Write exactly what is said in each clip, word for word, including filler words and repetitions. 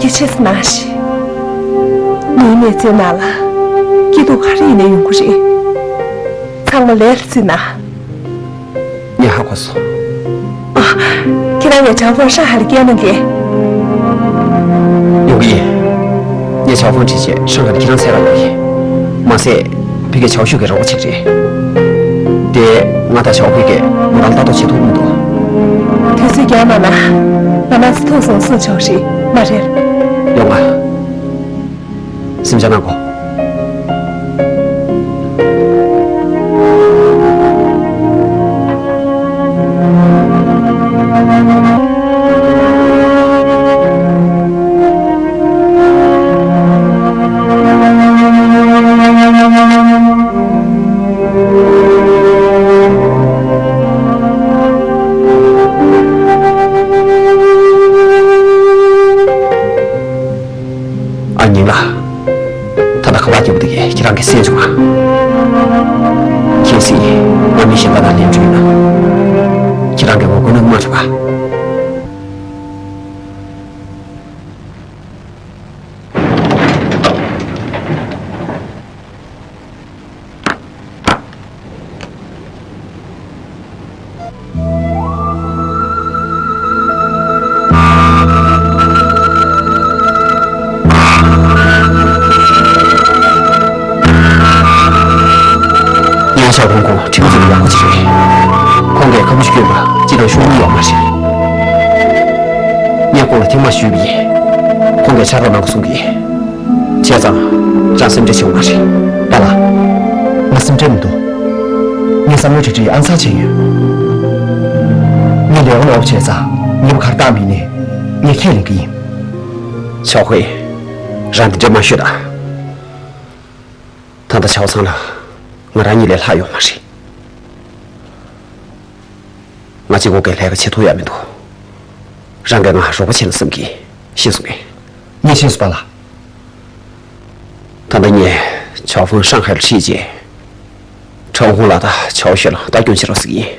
ཡིད་ཆེས་གནང་ཞིག་ངའི་གནས་ཚུལ་ནང་ལ་སྐྱིད་སྡུག་ག་རེ་ཡིན་ནའི་ཡོང་གི་རེད། ཚང་མ་ལས་ལ་བརྩི་ན། ངས་ཧ་གོ་སོང་། ཨ། ཁྱེད་རང་ངས་ཞའོ་ཧྥང་ཧྲང་ཧའེ་ལ་སྐྱེལ་གནང་གི། ཡོང་གི་ཡིན། ངས་ཞའོ་ཧྥང་ཁྲིད་བྱས་ཧྲང་ཧའེ་ལ་ཁྱེད་རང་འཚོལ་ག་ཡོང་གི་ཡིན། མ་ཟད། ཕ་གིར་ཞའོ་ཞུས་ཀྱིས་རོགས་པ་བྱེད་ཀྱི་རེད། དེ་ང་དང་ཞའོ་ཧྥེ་གིས་མོ་རང་ལ་ལྟ་རྟོག་བྱེད་ཐུབ་མི་འདུག་དུས་ཚོད་འགྱངས་མ་གནང་། ང་རང་ཚོ་ཐུག་སོང་གསུངས་ཆོག་རེད་མ་རེད། ཡོང་ང་། སེམས་ཆུང་གནང་གོ། ཨ་ཉིང་ལགས། ད་ལྟ་ཁ་པར་རྒྱག་པ་དེ་གས་ཁྱེད་རང་གིས་གསན་བྱུང་ང་། གལ་སྲིད་ང་མི་གཞན་པ་དང་ལེན་འགྲོ་ཡོད་ན། ཁྱེད་རང་གིས་ངོ་རྒོལ་གནང་གི་མ་རེད་པ། ཡང་ཞའོ་ཧྥང་ཁོང་ཁྲིམས་རྩོད་པ་ཡག་པོ་ཅིག་རེད། ཁོང་གིས་ཁ་པོ་ཞིག་བསྐྱོན་པ་ཅི་དང་ཤོང་མྱོང་ཡོད་མ་རེད། ངས་ཁོང་ལ་ཐེངས་མང་ཞུས་པ་ཡིན། ཁོང་གིས་ཕྱག་རོགས་གནང་དགོས་གསུང་གི་ཡིན། བྱས་ཙང་། རང་སེམས་ཁྲལ་བྱེད་དགོས་མ་རེད། པཱ་ལགས། ང་སེམས་ཁྲལ་མི་འདུག་ངས་བསམ་བློ་ཁྲིག་ཁྲིག་ཨང་གསར་བྱས་ཡོད། ངས་ལས་ཀ་ལོག་བྱས་ཙང་ཉེས་པ་ག་རེ་བཏང་མིན་ནས་ངས་ཁས་ལེན་གྱི་ཡིན། ཞའོ་ཧུའེ། རང་འདི་འདྲ་མ་ཤོད་ད། ད་ལྟ་ཆའོ་ཚང་ལགས་ང་རང་གཉིས་ལས་ལྷག་ཡོད་མ་རེད། ང་གཅིག་པོ་གིས་ལས་ཀ་བྱེད་ཐུབ་ཡ་མི་འདུག་རང་གིས་ང་རོགས་པ་བྱེད་ན་བསམ་གི། ཤེས་སོང་ངས། ངས་ཤེས་སོང་པཱ་ལགས། ད་ལྟ་ངས་ཆའོ་ཧྥང་ཧྲང་ཧའེ་ལ་ཁྲིད་རྗེས། ཁྲའོ་ཧུང་ལགས་དང་ཆའོ་ཞོན་ལགས་ལྟ་སྐྱོང་བྱེད་རོགས་ཟེར་གྱི་ཡིན།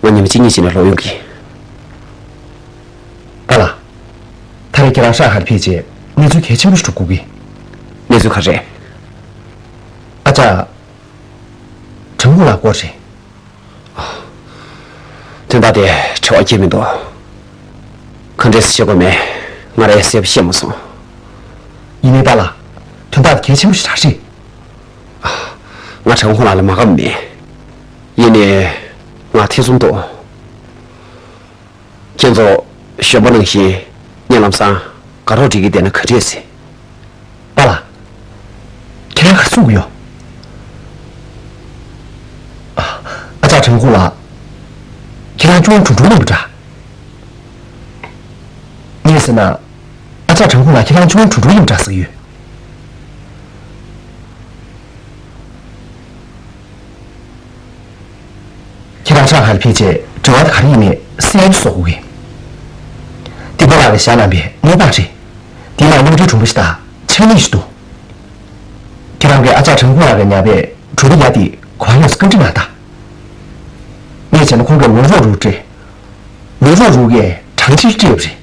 ང་ཉི་མ་གཅིག་གཉིས་ཤིག་ནས་ལོག་ཡོང་གི། པཱ་ལགས། ད་རེས་ཁྱེད་རང་ཧྲང་ཧའེ་ལ་ཕེབས་རྗེས་གནས་ཚུལ་གལ་ཆེན་པོ་ཞིག་སྒྲུབ་དགོས་ཀྱི། གནས་ཚུལ་ག་རེ། ཨ་ཅག་ཁྲང་ཧུང་ལགས་སྐོར་རེད། དོན་དག་དེ་དྲི་བ་སྐྱེ་མི་འདུག་ག་འདྲས་སེ་བཤད་དགོས་མེད། ང་རས་གསལ་པོ་ཤེས་མ་སོང་། ཡིན་ནའི་པཱ་ལགས། དོན་དག་དེ་གལ་ཆེན་པོ་ཞིག་རང་རེད། ང་ཁྲང་ཧུང་ལགས་ལ་མ་དགའ་བ་མེད། ཡིན་ནའི། ང་ཐེ་ཚོམ་འདུག་ཁྱེད་ཚོ་གཞོན་པ་ནང་བཞིན་གཉིད་ལམ་སང་དགའ་རོགས་སྒྲིག་གི་བསྡད་ན་ག་འདྲས་སེ། པཱ་ལགས། ཁྱེད་རང་ག་རེ་གསུང་གི་ཡོད། ཨ་ཅག་ཁྲང་ཧུང་ལགས། ཁྱེད་རང་ཅུང་གྲུང་གྲུང་ཡིན་པ་འདྲ། ངས་ཟེར་ན། ཨ་ཅག་ཁྲང་ཧུང་ལགས་ཁྱེད་རང་ཅུང་གྲུང་གྲུང་ཡིན་པ་འདྲ་ཟེར་གྱི་ཡོད། ཁྱེད་རང་ཧྲང་ཧའེ་ལ་ཕེབས་རྗེས་དྲི་བ་དེ་ག་རེ་ཡིན་མིན་གསལ་པོ་བཟོ་དགོས་ཀྱི། འདི་པཱ་ལགས་ཀྱིས་བཞག་གནང་པའི་གནས་སྟངས་རེད། འདི་ནང་གཡུང་དྲུང་དྲུང་པ་ཞིག་དང་ཕྱག་ཉིན་ཞིག་འདུག་ཁྱེད་རང་གིས་ཨ་ཅག་ཁྲང་ཧུང་ལགས་ཀྱིས་ཉར་བའི་གྲུ་པ་ཡ་དེ་ག་པར་ཡོད་ཟེར་བཀའ་འདྲི་གནང་དང་། ངས་བྱས་ན་ཁོང་གིས་ལོ་རོགས་རུ་སྤྲད། ལོ་རོགས་རུ་གིས་གྲངས་ཅིག་སྤྲད་པ་རེད།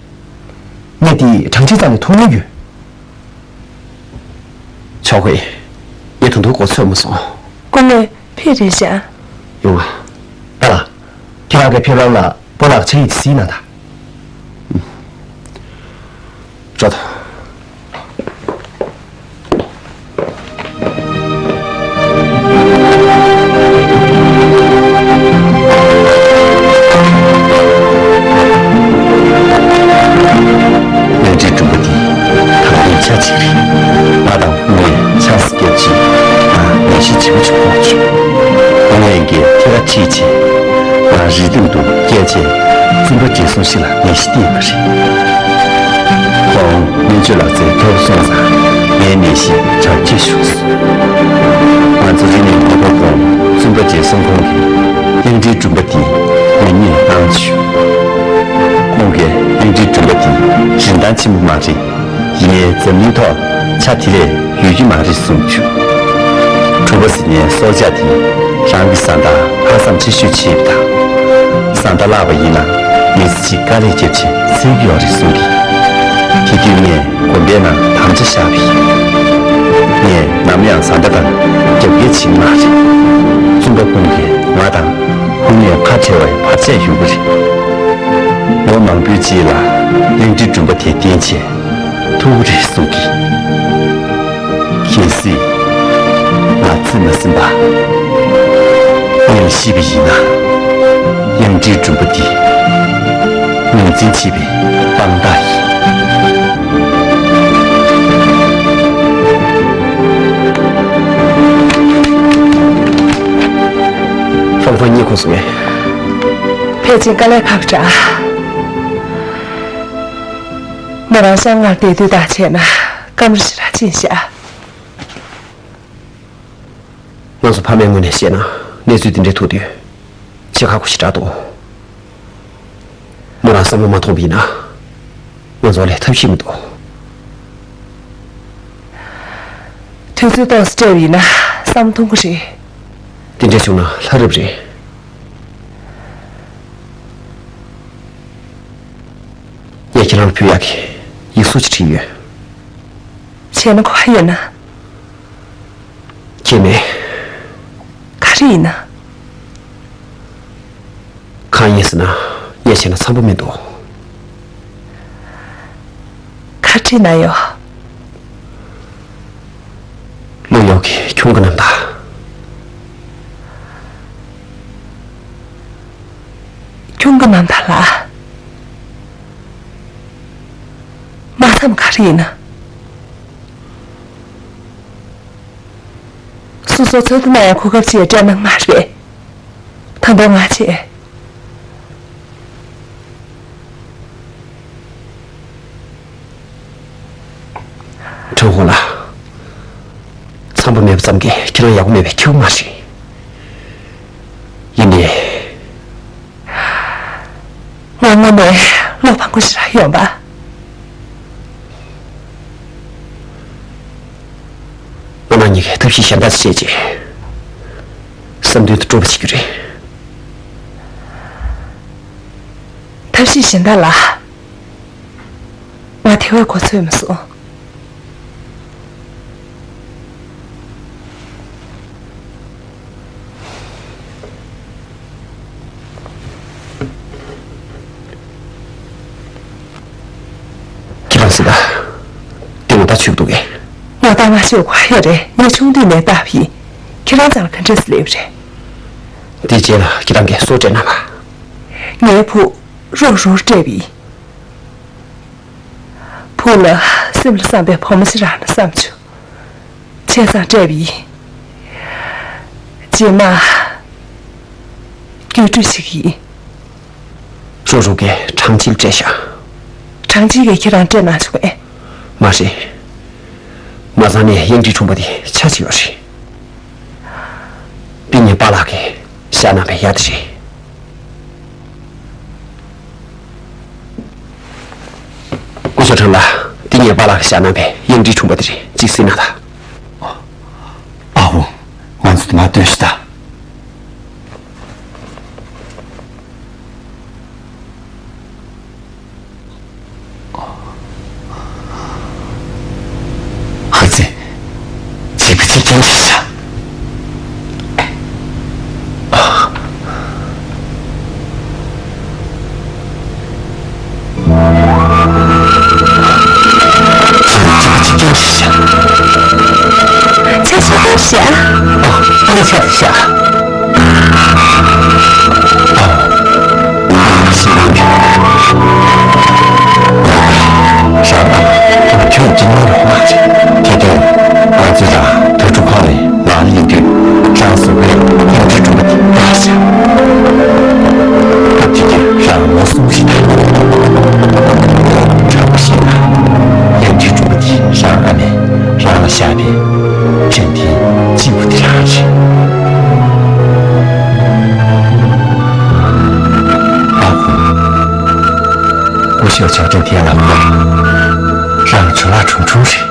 ངས་འདི་གྲངས་ཅིག་རྩ་ནས་མཐོང་མྱོང་ཡོད། ཆའོ་ཧུའེ། ངས་ད་དུང་གོ་ཚོད་མ་སོང་། སྐུ་ངོ་ཕེབས་རེད་བཞག་ཡོང་ང་། ཨ་ལ། ཁྱེད་རང་གིས་ཕེབས་ལམ་ལ་སྤོ་ལགས་ཕྱག་ཡིག་དེ་གཟིགས་གནང་དང་། འགྲོ་དང་། གཡུང་དྲུང་དྲུང་པ་འདི་ད་ལྟའི་ཆ་གཅིག་རེད། ང་དང་ཁོང་གཉིས་ཆང་ས་བརྒྱབ་རྗེས་ང་ནད་གཞི་ལྗིད་པོ་ཅིག་ཕོག་བྱུང་། ཁོང་གཉིས་ཀྱིས་ཐད་ཀར་ཁྲིད་བྱས་ང་རི་སྟེང་དུ་བསྐྱལ་རྗེས་བཙུན་པ་བགྲེས་སོང་ཞིག་ལ་ནད་གཞི་བསྟན་པ་རེད། ཁོང་སྨན་བཅོས་ལག་རྩལ་མཐོ་རུ་སོང་ཙང་ངའི་ནད་གཞི་དྲག་སྐྱེད་བྱུང་སོང་། ང་ཚོ་རི་ནས་འདས་པ་དང་བཙུན་པ་བགྲེས་སོང་ཁོང་གིས་གཡུང་དྲུང་དྲུང་པ་དེ་ངེད་གཉིས་ལ་བཏང་བྱུང་། ཁོང་གིས་གཡུང་དྲུང་དྲུང་པ་དེ་རིན་ཐང་ཆེན་པོ་མ་རེད། ཡིན་ནའི་འཛམ་གླིང་ཐོག་ཆ་དེ་ལས་ཡོད་ཀྱི་མ་རེད་གསུངས་བྱུང་། དྲུང་པ་ཟེར་མཁན་སྲོག་ཆགས་དེ་རང་གི་བཟའ་ཟླར་ལྷག་བསམ་ཆེ་ཤོས་བྱེད་པ་དང་། བཟའ་ཟླ་བརླག་པ་ཡིན་ན་མི་ཚེ་གཅིག་དཀའ་ལས་བརྒྱབ་བྱས་འཚོལ་གྱི་ཡོད་རེད་གསུངས་ཀྱི། དེ་ ངས་དགོན་པའི་ནང་དམ་བཅའ་བཞག་པ་ཡིན། ངས་ནམ་ཡང་བཟའ་ཟླ་དང་རྒྱབ་འགལ་བྱེད་ཀྱི་མ་རེད། བཙུན་པ་ཁོང་གིས་ང་དང་ཁོང་གཉིས་ཁ་བྲལ་བའི་བར་ཆད་ཡོང་གི་རེད། ལོ་མང་པོའི་རྗེས་ལ་གཡང་ཁྲིད་སྒྲུང་པ་དེ་བསྟན་བྱས། ཐུགས་རེ་གཟུགས་ཀྱི། གལ་སྲིད་ང་རྩིས་མ་ཟིན་པ། ངས་ཤི་བ་ཡིན་ན། གཡང་ཁྲིད་སྒྲུང་པ་འདི་ངོས་འཛིན་བྱེད་པའི་དཔང་རྟགས་ཡིན། ཧྥང་ཧྥང་གཉིད་ཁུག་སོང་ངས། ཕལ་ཆེར་དཀའ་ལས་ཁག་པོ་འདྲ། མོ་རང་ཤང་ང་བསྡད་དུས་དང་བྱས་ན་སྐམ་རུ་ཞེ་དྲག་ཕྱིན་ཤག་ང་ཚོ་ཕ་མའི་ངོས་ནས་བཤད་ན་གནས་ཚུལ་འདི་འདྲའི་ཐུག་དུས་བྱེད་ཁག་པོ་ཞེ་དྲག་འདུག་མོ་རང་བསམ་བློ་མ་ཐོངས་པ་ཡིན་ན། ང་ཚོ་ལ་ཐབས་ཤེས་མི་འདུག་དུས་ཚོད་ཏོག་ཙམ་སྤྲད་པ་ཡིན་ན་བསམ་བློ་ཐོངས་ཀྱི་རེད། དེ་འདྲ་བྱུང་ན་ལྷ་རབ་རེད། ངས་ཁྱེད་རང་ལ་ཕུལ་ཡག་གི་ཡིག་གཟུགས་ཅིག་བྲིས་ཡོད། བྱས་ན་ག་པར་ཡོད་ན། ཁྱེད་མེད། ག་རེ་ཡིན་ན། གང་ཡིན་ཟེར་ན་ངས་བྱས་ན་འཚམ་པོ་མི་འདུག་ག་རེ་བྲིས་ན་ཡོད། བློ་ཡོད་ཀྱི་ཁྱུང་གི་རྣམ་ཐར། ཁྱུང་གི་རྣམ་ཐར་ལ། མ་འཚམ་ག་རེ་ཡིན་ན། སོ་སོ་ཚོད་ལྟ་ན་ཡང་གོ་སྐབས་ཅིག་སྤྲད་གནང་མ་རེད། ད་དུང་ང་བྱས། ཁྲང་ཧོ་ལགས། འཚམ་པོ་མེད་པ་ཙམ་གྱིས་ཁྱེད་རང་ཡག་པོ་མེད་པའི་ཁྱེའུ་མ་རེད། ཡིན་ནའི། ང་དངོས་གནས་བློ་ཕངས་པོ་ཞེ་དྲག་ཡོང་པ། ང་རང་གཉིས་ཀས་ཐབས་ཤེས་གཞན་དག་བྱས་རྗེས། བསམ་དོན་དུ་སྤྲོ་པོ་བྱེད་རྒྱུ་རེད། ཐབས་ཤེས་གཞན་དག་ལ། ང་དེ་བས་གོ་ཚོད་མི་སོང་། ཁྱེད་རང་སྲིད་ད། དེ་ངོ་ད་ཆོད་འདུག་གས། ངོ་ད་མ་ཆོད་ག་ཡོད་རེད། ངས་ཆུང་དུས་ནས་བལྟས་པ་ཡིན། ཁྱེད་རང་རྩ་ལ་ག་འདྲས་སེ་སླེབས་རེད། དེའི་རྗེས་ལ་ཁྱེད་རང་གིས་སྲོག་སྤྲད་གནང་བ། ངའི་བུ་རོགས་རོགས་སྤྲད་པ་ཡིན། བུ་ལ་སེམས་ལ་བསམ་པའི་བུ་མོ་ཞིག་རག་ན་བསམ་བྱུང་། བྱས་ཙང་སྤྲད་པ་ཡིན། རྗེས་མ་བརྒྱུད་སྤྲོད་བྱེད་ཀྱི་ཡིན། ཅོ་རུ་གིས་ཁྲང་ཅིལ་སྤྲད་ཤག་ཁྲང་ཅིལ་གྱིས་ཁྱེད་རང་སྤྲད་གནང་བྱུང་ངས། མ་རེད། མ་ཚང་ནས་གཡང་ཁྲིད་ཁྲུང་པ་དེ་ཆ་ཅིག་ཡོད་རེད། འདི་ངའི་པཱ་ལགས་ཀྱིས་བཞག་གནང་བའི་ཡ་དེ་རེད། སྐུ་ཞབས་ཁྲང་ལགས། འདི་ངའི་པཱ་ལགས་ཀྱིས་བཞག་གནང་བའི་གཡང་ཁྲིད་ཁྲུང་པ་དེ་རེད། གཅིག་གཟིགས་གནང་དང་། ཨ་ཧོ། ང་ཚོ་དེ་མ་སྡོད་ཤི་ད། ཧ་ཙི། བྱིས་པ་ཚོས་སྐྱོན་བརྗོད་བྱ། ཆ་ཆ་ཆ་ཆ། ཨ། ཨ་ཆ་ཆ། ཁྱོད་ཀྱི་ནོར་མ་ཆེ། དེ་དུས་ང་ཚོས་ལ་དུར་ཁྲོད་ཁང་ནས་ལག་ལེན་དུས་རང་གཟུགས་པོའི་ཁོང་ཁྲོ་གྲུབ་པ་དེ་ལྟར་བྱ། སྐབས་དེ་དུས་རང་ངོ་སྲུང་ཞིག་དང་། དྲག་པོ་ཞིག་ལ་ཡང་དུས་གྲུབ་པ་དེ་རང་ཨ་མས་རང་ལ་བཞག་པའི་དྲན་རྟེན་གཅིག་པུ་དེ་རང་རེད། ཨ་ཁུ། སྐུ་ཞབས་ཕྱག་སྤྲིན་དེ་ལ་མ། རང་ཇོ་ལགས་ཁྲུང་ཁྲུང་རེད།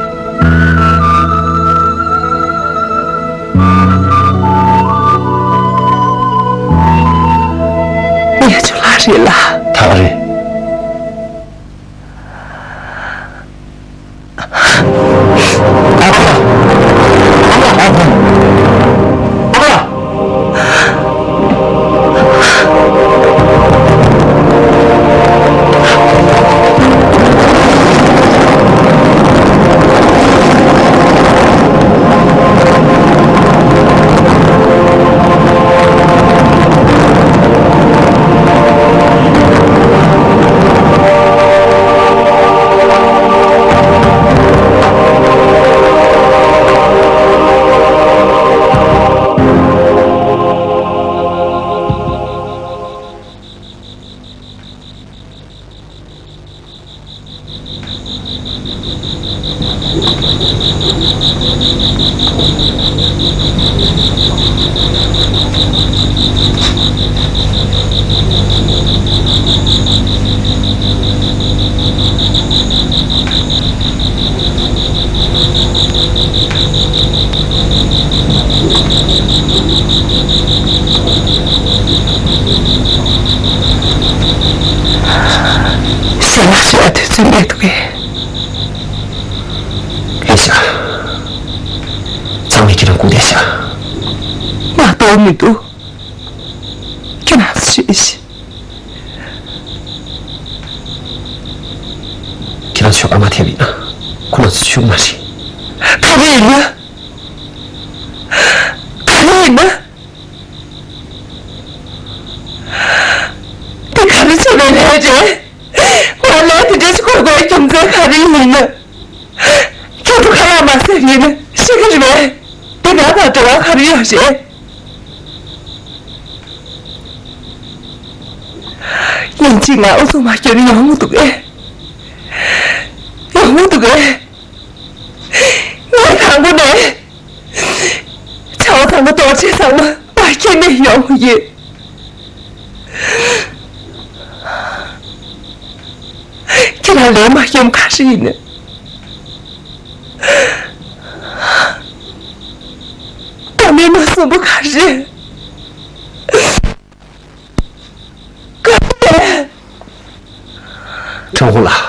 ངའི་ཇོ་ལགས་རེད་ལ། ད་ག་རེད། ཞལ་ལག་ཞུ་བ་དུས་ཚོད་མེད་འདུག་གས། ལེ་ཤ། ཚང་མས་ཁྱེད་རང་སྐུ་བདེ་ཤག། མ་གཏོགས་མི་འདུག། ཁྱེད་རང་ཚོ་ཤོད་ཤིག། ཁྱེད་རང་ཚོའི་ཨ་མ་ཐེབས་ཡིན་ན་ཁོ་རང་ཚོ་ཆོས་མ་རེད། ག་རེ་ཡིན་ན། ག་རེ་ཡིན་ན། འདི་ག་རེ་བྱས་པའི་ལས་རེད། ང་ལས་དེ་འདྲ་ཞིག་འཁོར་དགོས་རྒྱུ་མཚན་ག་རེ་ཡིན་ན། ཁྱོད་ཚོ་ཁ་ཡག་མ་བཟས་ཡིན་ན་ཤི་གི་རེད་པས། འདི་ང་དང་འབྲེལ་བ་ག་རེ་ཡོད་རེད། ཡིན་གཅིག་ང་ཨུ་ཚུགས་མ་སྐྱོན་ཡོང་མི་འདུག་གས། ཡོང་མི་འདུག་གས། ངས་དང་པོ་ནས་བྱ་བ་ཚང་མ་རྡོ་རྗེ་ཚང་མ་མ་ཁྱེར་ནས་ཡོང་གི་ཡིན། ཁྱེད་རང་ལས་མ་ཡོང་ག་རེ་ཡིན་ནས། ད་མི་མ་སོན་པོ་ག་རེ། ག་རེ། ཁྲང་ཧུ་ལགས།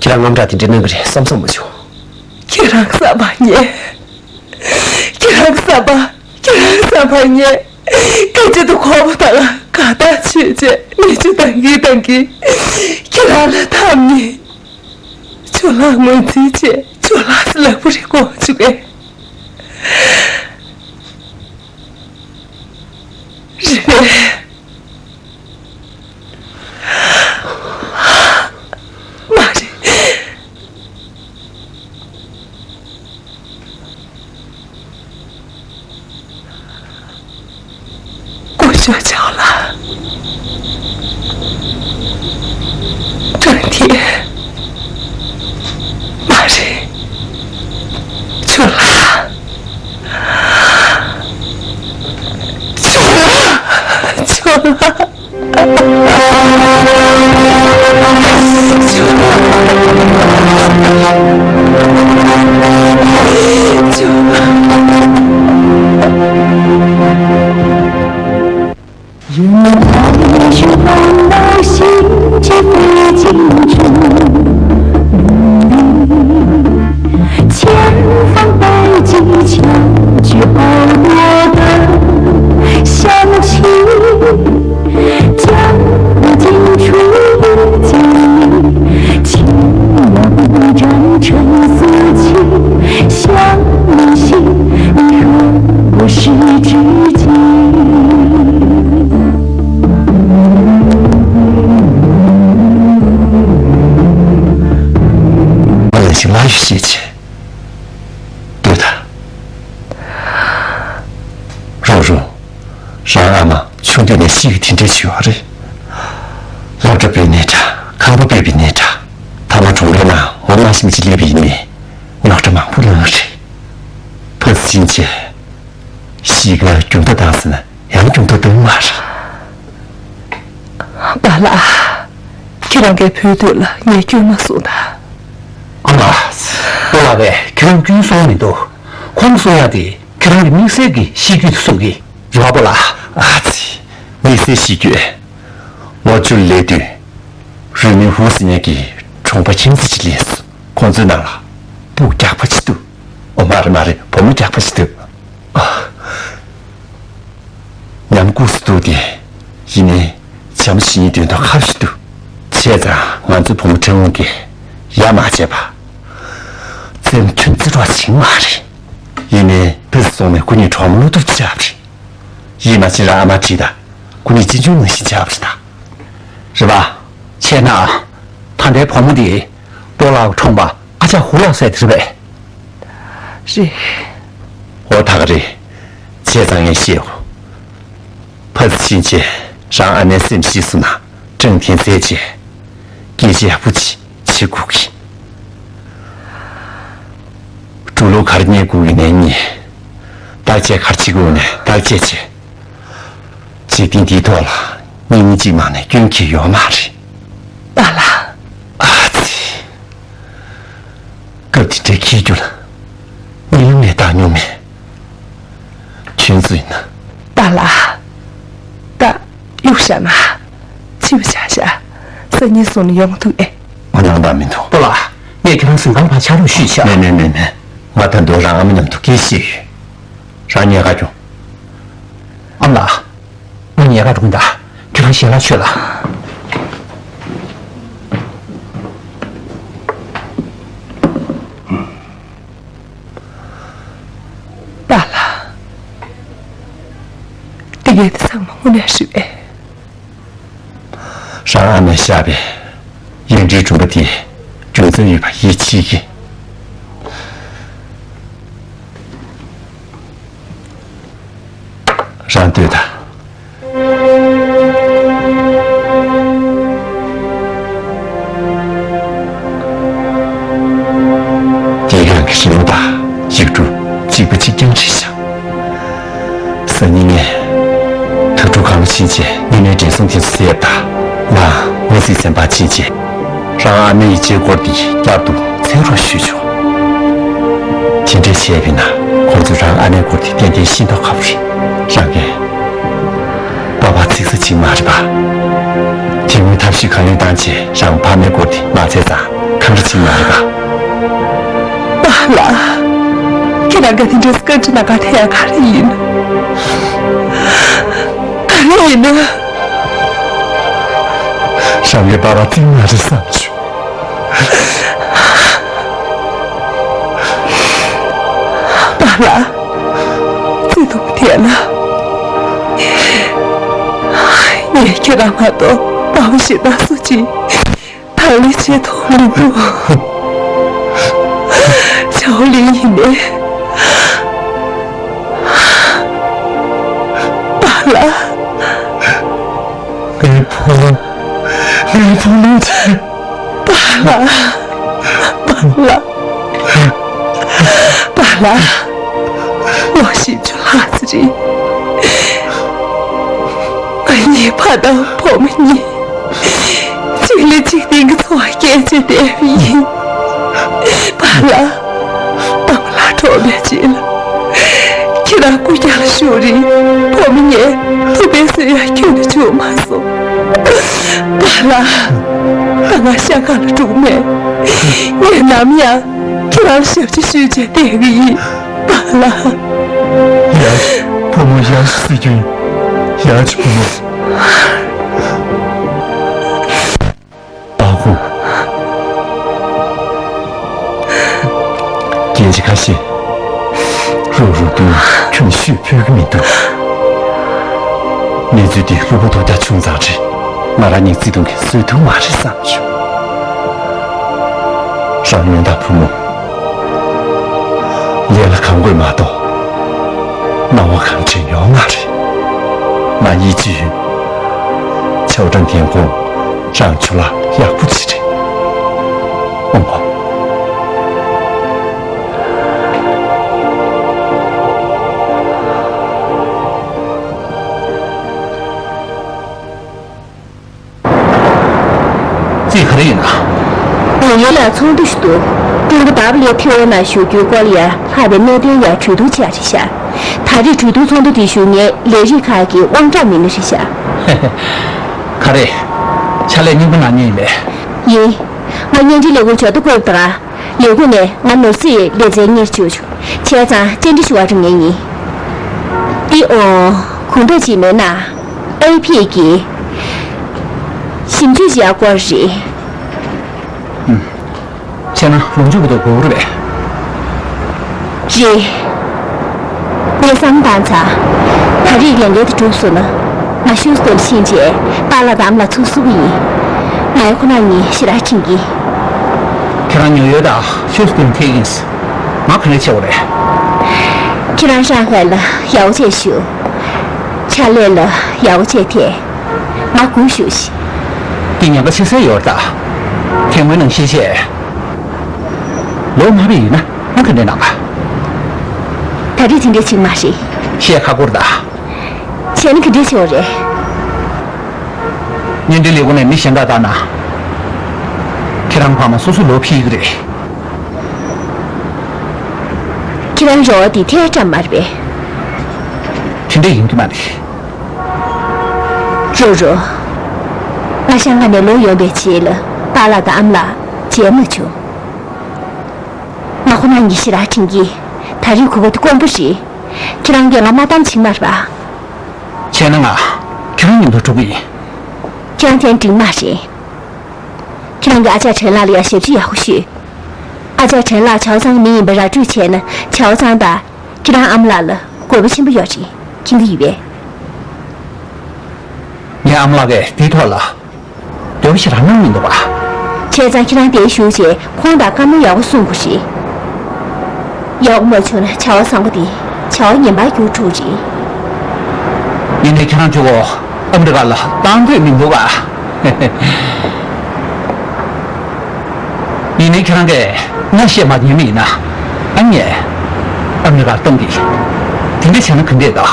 ཁྱེད་རང་དངངས་སྐྲག་དེ་འདྲ་གནང་གི་རེད་བསམ་བསམ་མ་བྱུང་། ཁྱེད་རང་བསམ་པ་ཉེས། ཁྱེད་རང་བསམ་པ། ཁྱེད་རང་བསམ་པ་ཉེས། སྐད་ཆ་དུ་གོ་བ་དང་ལ་དགའ་ཐག་ཆོད་བྱས་མིག་ཆུ་བཏང་གིན་བཏང་གིན། ཁྱེད་རང་ལ་འཐམས་ནས། ཇོ་ལགས་ངོས་འཛིན་བྱས་ཇོ་ལགས་སུ་ལག་པ་རེ་གོ་བཅུག་གས། རེད་པས། མ་རེད། སྐུ་ཞབས་ཇོ་ལགས། དྲང་ཐེངས་མ་རེད། ཇོ་ལགས། ཇོ་ལགས། ཇོ་ལགས། ང་ལ་ཞིག་ལ་ཡོད་ཤེས་ཆེ། ལྟོས་དང་། རོགས་རོགས། རང་ཨ་མ་ཆུང་དུས་ནས་གཤིས་ཀྱི་དེ་འདྲ་ཞིག་ཡོད་རེད། སློབ་གྲྭ་སྤོས་ནའི་འདྲ། ཁང་པ་སྤོས་པའི་ནའི་འདྲ། ཐ་མ་གྲོང་པའི་ནང་ངོ་མ་ཞིམ་ཅིག་སླེབས་པ་ཡིན་ནའི་རྙོག་དྲ་མང་པོ་ལངས་རེད། ཕ་ཚི་ཕྱིན་ཆད་གཤིས་ཀ་རྒྱུག་མདའ་བཏང་ཟེར་ན་ཡང་རྒྱུག་མདའ་བཏང་མ་རེད། པཱ་ལགས། ཁྱེད་རང་གིས་བུའི་དུས་ལ་ངས་སྐྱོན་མ་གསུངས་དང་། ཨ་མ། སྤོ་ལགས་པས་ཁྱེད་རང་སྐྱོན་གསུངས་མི་འདུག། ཁོང་གསུང་ཡག་དེ་ཁྱེད་རང་གི་དམིགས་བསལ་གྱི་གཤིས་རྒྱུད་དེ་གསུང་གི་རེད་པ་སྤོ་ལགས། ཨ་ཙི། དམིགས་བསལ་གཤིས་རྒྱུད། ལོ་བཅུ་སླེབས་དུས། རུས་མིང་ཧུའུ་ཟེར་མཁན་གྱི་གྲོང་པ་ཁྱིམ་མཚེས་ཅིག་སླེབས་སོང་། ཁོང་ཚོའི་ནང་ལ་སྤུ་གུ་རྒྱགས་པ་ཅིག་འདུག། ཨོ་མ་རེད་མ་རེད། བུ་མོ་རྒྱགས་པ་ཅིག་འདུག། ཨ། ཉམས་རྒུད་སུ་འདུག་སྟེ། ཡིན་ནའི་བྱམས་ཞི་གཉིས་དོན་དུ་ཁ་ཞིག་འདུག། བྱས་ཙང་ང་ཚོའི་བུ་མོ་ཁྲེན་ཝུན་གྱིས་ཡ་མ་བྱས་པ། བཙན་ཐུན་བརྩི་རོགས་བྱེད་མ་རེད། ཡིན་ནའི་ཕུ་སུ་སོང་ནས་ཁོ་གཉིས་གྲོགས་མོ་བློ་སྟོབས་ཆགས་པ་རེད། ཡིད་མ་ཆེས་རང་ཨ་མ་དྲིས་དང་། ཁོ་གཉིས་གཅེན་གཅུང་ནང་བཞིན་ཆགས་པ་རེད་ད། རེད་པ། བྱས་ན། ད་ལྟའི་བུ་མོ་འདི། སྤོ་ལགས་ཀྱི་གྲོང་པ་ཨ་ཅག་ཧུ་ལགས་ཟེར་དེ་རེད་པས། རེད། འོ་ད་ག་རེད། བྱས་ཙང་ངས་བཤད་འོ། ཕ་ཚི་ཕྱིན་ཆད་རང་ཨ་མའི་སེམས་ཤེས་སོང་ན་ཀྲང་ཐེན་ཟས་བྱས། སྐད་ཆ་ཡག་པོ་ཅིག་བྱེད་དགོས་ཀྱི། ག་རེ་ཉེས་དགོས་ཡོད་ནའི་ཉེས། བརྟག་དཔྱད་ག་རེ་བྱེད་དགོས་ཡོད་ནའི་བརྟག་དཔྱད་བྱེད། འཇིག་རྟེན་འདིའི་ཐོག་ལ་གཉེན་ཉེ་གཅིག་མ་ནས་སྐྱོན་གྱི་ཡོད་མ་རེད། པཱ་ལགས། ཨ་ཙི། སྐབས་དེ་འདྲའི་ཁྱི་རྒྱུ་ལ་གཉིད་ལམ་ནས་བཏང་མྱོང་མེད། ཁྱོད་ཚོ་ཡིན་ན། པཱ་ལགས། ད་གཡུག་བཞག་ན། འཆི་བ་ཆགས་ཤག་སང་ཉིན་སོང་ནས་ཡོང་ཐུབ་ཨེ། ང་སྣང་དག་མི་འདུག་པཱ་ལགས། ངས་ཁྱེད་རང་གཟིམ་ཁང་ཕར་ཕྱག་རོགས་ཞུས་ཤག་མེད་མེད་མེད་མེད། ང་ད་དུང་རང་ཨ་མ་མཉམ་དུ་སྐད་བཤད་ཡོད། རང་ཉལ་ཁ་རྒྱུགས། ཨ་མ་ལགས། ང་ཉལ་ཁ་འགྲོ་གི་ཡིན་ད། ཁྱེད་རང་ཞལ་ལག་མཆོད་ལ། པཱ་ལགས། འདི་གའི་དེ་ཚང་མ་དངོས་གནས་ཞུ་བས། རང་ཨ་མས་བཞག་པའི་ཡིག་འབྲུའི་སྒྲོམ་པ་དེ་རྒྱུ་མཚན་ཡོད་པ་ཡིད་ཆེས་ཀྱིས། རང་ལྟོས་དང་། རྒྱལ་ཁང་གི་རི་མོ་དང་ཡིག་འབྲུ་གཅིག་པ་གཅིག་རྐྱང་རེད་ཤག་སང་ཉིན་ངས་དྭ་ཕྲུག་ཁང་ལ་ཕྱིན་རྗེས་ཉི་མའི་དྲན་གསོ་དེ་ཚོ་བསྡད་ཡོད་ད། ང་དངོས་གཟིགས་ཚན་པར་ཕྱིན་རྗེས། རང་ཨ་མའི་ཡིག་ཆའི་སྐོར་འདི་བསྐྱར་དུ་འཚོལ་རོགས་ཞུས་བྱུང་། དེ་འདྲ་བྱས་པས་ན་ཁོང་ཚོས་རང་ཨ་མའི་སྐོར་འདི་ཏན་ཏན་ཤེས་མདོག་ཁ་པོ་རེད། རང་གིས་པཱ་པར་ཚིག་གསོ་བྱེད་མ་རེད་པ། དེ་སྔོན་ཐབས་ཤེས་གང་ཡོད་བཏང་རྗེས་རང་ཕ་མའི་སྐོར་འདི་མ་བཙལ་ཙང་གང་འདྲ་བྱེད་མ་རེད་པ། པཱ་ལགས། ཁྱེད་རང་ག་དེ་འདྲའི་བཀའ་འདྲི་གནང་ག་དེ་ཡང་ག་རེ་ཡིན། ག་རེ་ཡིན་ན། རང་གི་པཱ་པར་ཚིག་མ་རེད་བསམ་བྱུང་། པཱ་ལགས། བརྩེ་དུང་དེ་ལ། ངས་ཁྱེད་རང་མ་གཏོགས་དཔའ་བོ་ཞིག་ལྟ་སུ་གཅིག་ཐག་ལས་ཆད་ཐོག་མི་འདུག་ཆའོ་ལིན་ཡིན་ནས། པཱ་ལགས། ངའི་བུ། ངའི་བུ་ལུས་ཆེ། པཱ་ལགས། པཱ་ལགས། པཱ་ལགས། ལོ་བཞི་བཅུ་ལྷག་ཙམ་རིང་། ང་གཉིས་ཕ་དང་བུ་མོ་གཉིས། གཅིག་ལ་གཅིག་བརྟེན་གྱི་འཚོ་བ་སྐྱེལ་བྱས་བསྡད་པ་ཡིན། པཱ་ལགས། ཨ་མ་ལགས་གྲོངས་པའི་རྗེས་ལ། ཁྱེད་རང་སྐུ་སྐྱ་ལ་བཞུགས་རིང་བུ་མོ་ངས་ཐུག་པའི་གསོལ་ཡང་ཁྱོན་ནས་བྱུང་མ་སོང་། པཱ་ལགས། ད་ང་ཤང་ཀང་ལ་འགྲོ་མེད། ངས་ནམ་ཡང་ཁྱེད་རང་ལ་ཞབས་ཕྱི་ཞུས་བྱས་བསྡད་ཀྱི་ཡིན། པཱ་ལགས། ཡ། བུ་མོ་ཡར་ཞུ་ཟེར་རྒྱུ་ཡིན། ཡར་ཞུ་བུ་མོ། ཨ་ཁུ། སྐད་ཆ་ཁ་ཤས་རོགས་རོགས་དུས་ཁྱོད་ཤོད་ཕོད་ཀྱི་མི་འདུག་གནས་ཚུལ་འདི་ལྷུག་པོ་ཐོག་རྒྱ་ཆུང་ཙང་རེད། ང་རང་ཉིད་བརྩེ་དུང་གིས་བཟོད་ཐུབ་མ་རེད་བསམ་བྱུང་། རང་ཡོང་དང་བུ་མོ། ལས་ལ་གང་དགོས་མ་གཏོགས། སྣང་བ་གང་དྲན་མྱོང་མ་རེད། ང་ཡིད་ཆེས་ཡོད། ཆའོ་ཀྲང་མཁན་ཁོང་རང་ཆུ་ལ་ཡག་པོ་ཅིག་རེད། འོང་གོ། རྩིས་ག་རེ་ཡིན་ན། ངེད་ལ་ཚོགས་འདུ་ཞིག་འདུག་ཀྲུང་གོ་ཌབ་ལིའུ་ཊི་ཨོ་ནང་ཞུགས་རྒྱུའི་སྐོར་ལ་ཡ་ལྷག་པའི་གནད་དོན་ཡ་གྲོས་བསྡུར་བྱས་རེད་ཤག་ད་རེས་གྲོས་བསྡུར་ཚོགས་འདུ་དེ་ཞུགས་མཁན་ལས་རིགས་ཁག་གི་དབང་གྲགས་མི་སྣ་རེད་ཤག་ག་རེ། ཕྱག་ལས་རྙིང་པ་གནང་མཁན་ཡིན་པས། ཡིན། ང་བརྙན་འཕྲིན་ལས་ཁུངས་འབྱོར་ཐོ་བཀོད་དང་། ལས་ཁུངས་ནས་ང་ནོར་སྲིད་ལས་རྩལ་གཉེར་བཅུག་བྱས་ཙང་བཅར་འདྲི་ཞུ་བར་འགྲོ་མཁན་ཡིན། འདི་ཨོ། གུང་ཐག་ཅིག་མེད་ན། ཨེ་ཕི་གི་ཞིབ་འཇུག་བྱེད་ཡག་སྐོར་རེད། ཨུམ། བྱས་ན་ལོངས་སྤྱོད་ཀྱི་ཐོག་དགོས་ཀྱི་རེད་པས། རེད། ངས་བསམ་བློ་བཏང་ཚར། ད་རེས་ལས་འགན་དེ་གྲུབ་སོང་ན། ང་ཧུའུ་སི་ཏན་ཕྱིན་རྗེས་པཱ་ལགས་དང་ཨ་མ་ལགས་ཚུར་བསུ་གི་ཡིན། ང་ཡང་ཁོ་རང་གཉིས་ཞེ་དྲག་དྲན་གྱི། ཁྱེད་རང་ཉོག་ཡོད་ད་ཧུའུ་སི་ཏན་ཕེབས་ཀྱི་ཡིན། ང་ག་འདྲ་བྱེད་དགོས་རེད། ཁྱེད་རང་ཧྲང་ཧའེ་ལ་ཡག་པོ་བྱས་བཞུགས། ཕྱག་ལས་ལ་ཡག་པོ་བྱས་ཐལ། ང་སྒུག་བཞུགས་ཤིག་འདི་ཉེན་ཁ་ཆེ་ས་ཡོད་རེད་ད། དེ་སྔོན་ནང་བཞིན་བྱས། ལོ་མ་བི་ཡིན་ན་ང་ག་འདྲ་གནང་ག་ད་རེས་དེ་འདྲས་བྱེད་ཀྱི་མ་རེད། བཤད་ཁག་པོ་རེད་ད། བྱས་ན་ག་འདྲས་བྱེད་དགོས་རེད། གཉེན་སྒྲིག་ལས་ཁུངས་ནས་མི་གཞན་དག་བཏང་ན། ཁྱེད་རང་ཕ་མ་སོ་སོ་ལོག་ཕུད་ཀྱི་རེད། ཁྱེད་རང་རེ་བ་དེ་ཐལ་བ་བཀྲམ་མ་རེད་པས། དེ་འདྲས་ཡིན་གྱི་མ་རེད། རོ་རོ། ང་ཤང་ཀང་ནས་ལོག་ཡོང་བའི་རྗེས་ལ་པཱ་ལགས་དང་ཨ་མ་ལགས་མཇལ་མ་བྱུང་། ང་ཁོ་ན་ཉིད་ཞེ་དྲག་དྲན་གྱི། ད་རེས་གོ་སྐབས་དེ་དཀོན་པོ་རེད། ཁྱེད་རང་གིས་ང་མ་གཏམ་བྱེད་མ་རེད་པ། བྱས་ན་ང་ཁྱེད་རང་མཉམ་དུ་འགྲོ་གི་ཡིན། ཁྱེད་རང་དེ་འགྲིག་མ་རེད། ཁྱེད་རང་གི་ཨ་ཅག་ཁྲེན་ལགས་ལ་ཡང་ཞབས་ཕྱི་ཡག་པོ་ཞུས། ཨ་ཅག་ཁྲེན་ལགས་ཆའོ་ཚང་གི་མི་ཡིན་པ་ར་སྤྲོད་བྱས་ན་ཆའོ་ཚང་དང་ཁྱེད་རང་ཨ་མ་ལགས་ལ་དགོས་པ་ཆེན་པོ་ཡོད་རེད། མཁྱེན་གྱི་ཡོད་པས། ངའི་ཨ་མ་ལགས་ཀྱིས་འདིའི་ཐོག་ལ་འདོད་པ་ཞིག་རག་གནང་མི་འདུག་པ། བྱས་ཙང་ཁྱེད་རང་འདིར་བཞུགས་བྱས་ཁོང་དང་བཀའ་མོལ་ཡག་པོ་གསུང་དགོས་རེད། ཡག་པོ་མ་བྱུང་ན་བྱ་བ་བཟང་པོ་དེ་བྱ་བ་ངན་པར་འགྱུར་འགྲོ་གི་རེད། ཡིན་ནའི་ཁྱེད་རང་གཅིག་པོ་ཨ་མི་རི་ཀ་ལ་བཏང་འདོད་མི་འདུག་ག། ཡིན་ནའི་ཁྱེད་རང་གིས་ང་བཤད་མ་ཉན་མི་ཡིན་ན། ཨ་མྱེས། ཨ་མི་རི་ཀར་གཏོང་གི། དེ་འདྲ་བྱས་ན་ག་འདྲས་འདུག།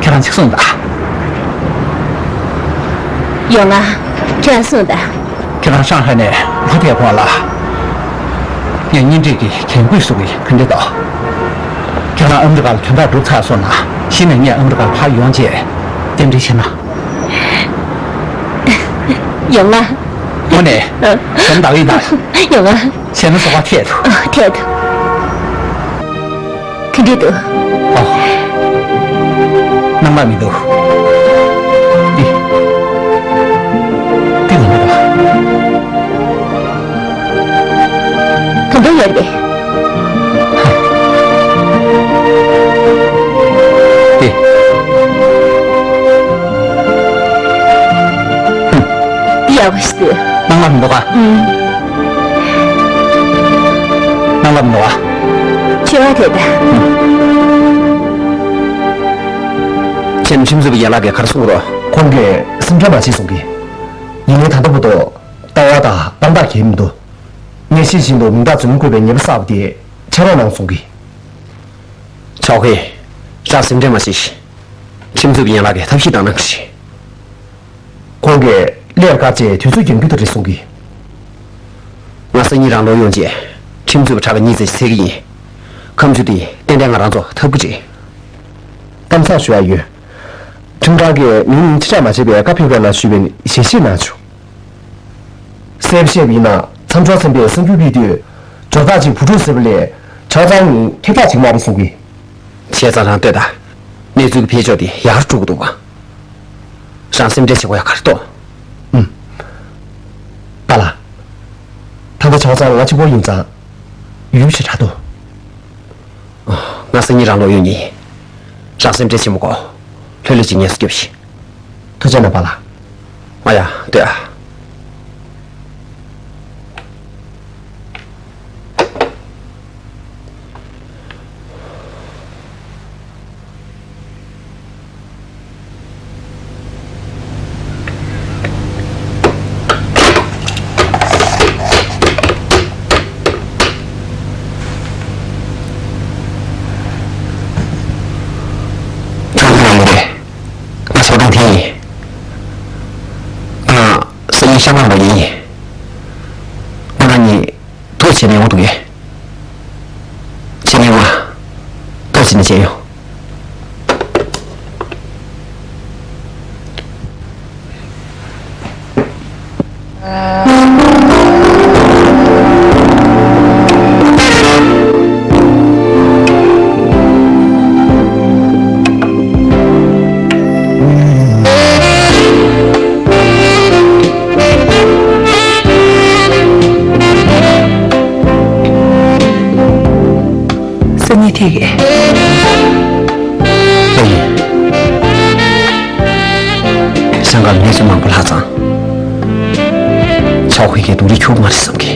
ཁྱེད་རང་ཅིག་གསུངས་དང་། ཡོང་ང་། ཁྱེད་རང་གསུངས་དང་། ཁྱེད་རང་ཧྲང་ཧའེ་ནས་མ་ཐད་གོང་ལ། ངས་གཉེན་སྒྲིག་གི་འགན་འཁུར་བཟོ་གི། ག་འདྲས་འདུག། ཁྱེད་རང་ཨ་མི་རི་ཀར་དོན་དག་སྒྲུབ་ཚར་སོང་ན་གཞི་ནས་ངས་ཨ་མི་རི་ཀར་ཕར་ཡོང་བྱས་རྟེན་འབྲེལ་བྱས་ན། ཡོང་ང་། དངོས་གནས། ཨ། ཞབས་འདེགས་ཡིན་ད། ཡོང་ང་། བྱས་ན་བཟོ་བ་ཐད་དུ། ཨ། ཐད་དུ། ག་འདྲས་འདུག། ཨོ། སྣང་བ་མི་འདུག། འདི། འདི་ལ་མི་འདུག། ད་དུང་ཡོད་རེད། དེ། འདི་ཡག་པོ་ཞིག་འདུག། སྣང་བ་མི་འདུག་ག། ཨུམ། སྣང་བ་མི་འདུག་ག། ཆེ་བ་དེ་ད། ཁྱེད་ཁྲིམས་རྩོད་པའི་ཡན་ལག་གིས་ག་རེ་གསུང་གི་རེད། ཁོང་གིས་སེམས་ཁྲལ་མ་བྱེད་གསུང་གི། ཡིན་ནའི་ད་ལྟ་བར་དུ་ལྟ་བ་དང་དཔང་རྟགས་གང་ཡང་མི་འདུག། ངས་ཤེས་བཞིན་དུ་མིང་རྟགས་རྫུན་མ་བཀོད་པའི་ཉེས་པ་བསགས་པ་དེ་ཕྱག་རོགས་གནང་གསུང་གི། ཆའོ་ཧུའེ། རང་སེམས་ཁྲལ་མ་བྱེད། ཁྲིམས་རྩོད་པའི་ཡན་ལག་གིས་ཐབས་ཤེས་གནང་གནང་གི་རེད། ཁོང་གིས་ལས་ལ་བཀའ་བཅས་དུས་ཚོད་འགྱངས་རྒྱུ་དེ་རེད་གསུང་གི། ང་སང་ཉིན་རང་ལོག་ཡོང་རྗེས་ཁྲིམས་རྩོད་པ་ཁྲ་ག་གཉིས་ཙམ་ཞིག་འཚོལ་གི་ཡིན། ཁ་མཆུ་དེ་ཏན་ཏན་ང་རང་ཚོ་ཐོབ་ཀྱི་རེད། གཏམ་བཟང་ཞུ་ཡ་ཡོད། ཁྲིམས་ཁང་གིས་མིང་ནི་ཕྱིར་བསྒྲགས་མ་བྱས་པའི་བཀའ་ཕེབས་རོགས་གནང་ཞུས་པའི་ཞལ་བཞེས་གནང་བྱུང་། གསལ་པོ་བཤད་པ་ཡིན་ན་མཚམས་སྦྱོར་ཚན་པས་གསར་འགྱུར་ཕུལ་དུས་སྦྱོར་བདག་ཅིག་བུ་ཕྲུག་ཟེར་བ་ལས་ཆའོ་ཚང་ནི་ཐད་གཏོང་བྱེད་ཀྱི་མ་རེད་གསུང་གི། བྱས་ཙང་རང་ལྟོས་དང་། གནས་ཚུལ་གྱི་འཕེལ་ཕྱོགས་དེ་ཡག་རུ་འགྲོ་གི་འདུག་ག། རང་སེམས་ཁྲལ་བྱེད་དགོས་ཡག་ག་རེ་འདུག། ཨུམ། པཱ་ལགས། ད་ལྟ་ཆའོ་ཚང་ང་གཅིག་པོ་ཡིན་ཙང་ཡུན་ཞེ་དྲག་འདུག། ང་སང་ཉིན་རང་ལོག་ཡོང་ཉིན། རང་སེམས་ཁྲལ་བྱེད་མི་དགོས། ལྷོད་ལྷོད་ཅིག་ངལ་གསོ་རྒྱོབས་ཤིག། ཐུགས་རྗེ་གནང་པཱ་ལགས། ང་ཡང་ལྟོས་ཨ། ང་ཚོ་གྲོང་དེ་ཡིན། ང་སང་ཉིན་ཤང་ཀང་ལ་ཡིན། ང་རང་གཉིས་ཐུག་བྱས་ནས་འོང་འདུག་གས། བྱས་ནས་ང་ཐུག་བྱས་ནས་བྱས་ཡོང་། སང་ཉིན་ཐད་ཀའི། ཨེ་ཡིན། ཤང་ཀང་ལ་གནས་ཚུལ་མང་པོ་ལྷག་ཙང་། ཆའོ་ཧུའེ་གིས་སྡུག་རུས་ཁྱོག་མ་རེད་བསམ་གི།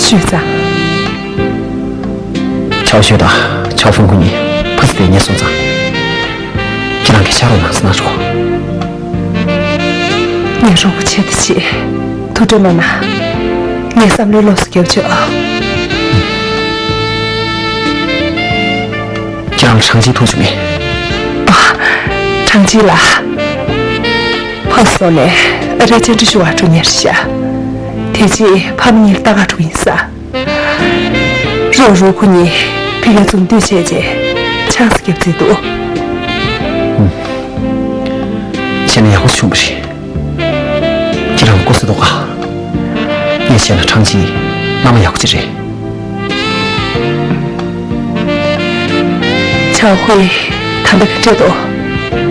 ཞུས་ཙང་། ཆའོ་ཞོས་དང་ཆའོ་ཧྥུང་ཁོ་གཉིས་ཕ་ཚུ་དེ་ཉེ་སོང་ཙང་། ཁྱེད་རང་གིས་ཕྱག་རོགས་གནང་ཟེར་གནང་རོགས། ངས་རོགས་པ་བྱེད་དུ་ཆེ། ཐུགས་ཁྲལ་མ་གནང་། ངས་བསམ་བློའི་ལོགས་སུ་རྒྱབ་ཆོག་ཨ། རང་ལ་ཁྲང་ཆིང་ཐུག་བྱུང་མེད། ཨ། ཁྲང་ཆིང་ལགས། ཕ་སོང་ནས་ཨ་རི་བཅར་འདྲི་ཞུ་བར་འགྲོ་མཁན་རེད་ཤག་དེ་རྗེས་ཕ་མ་གཉིས་ལ་ལྟ་ག་འགྲོ་གི་ཡིན་ས། རོགས་རོགས་ཁོ་གཉིས་ཕ་གིར་འཛོམས་འདོད་བྱས་རྗེས་ཆང་ས་བརྒྱབ་རྩིས་འདུག་བྱས་ན་ཡག་པོ་བྱུང་བ་རེད། ཁྱེད་རང་ལ་སྐུ་གཟུགས་འདུག་ག་ངས་བྱས་ན་ཁྲང་ཆིང་མནའ་མ་ཡག་པོ་ཅིག་རེད། ཆའོ་ཧུའེ། ད་ལྟ་ག་འདྲས་འདུག་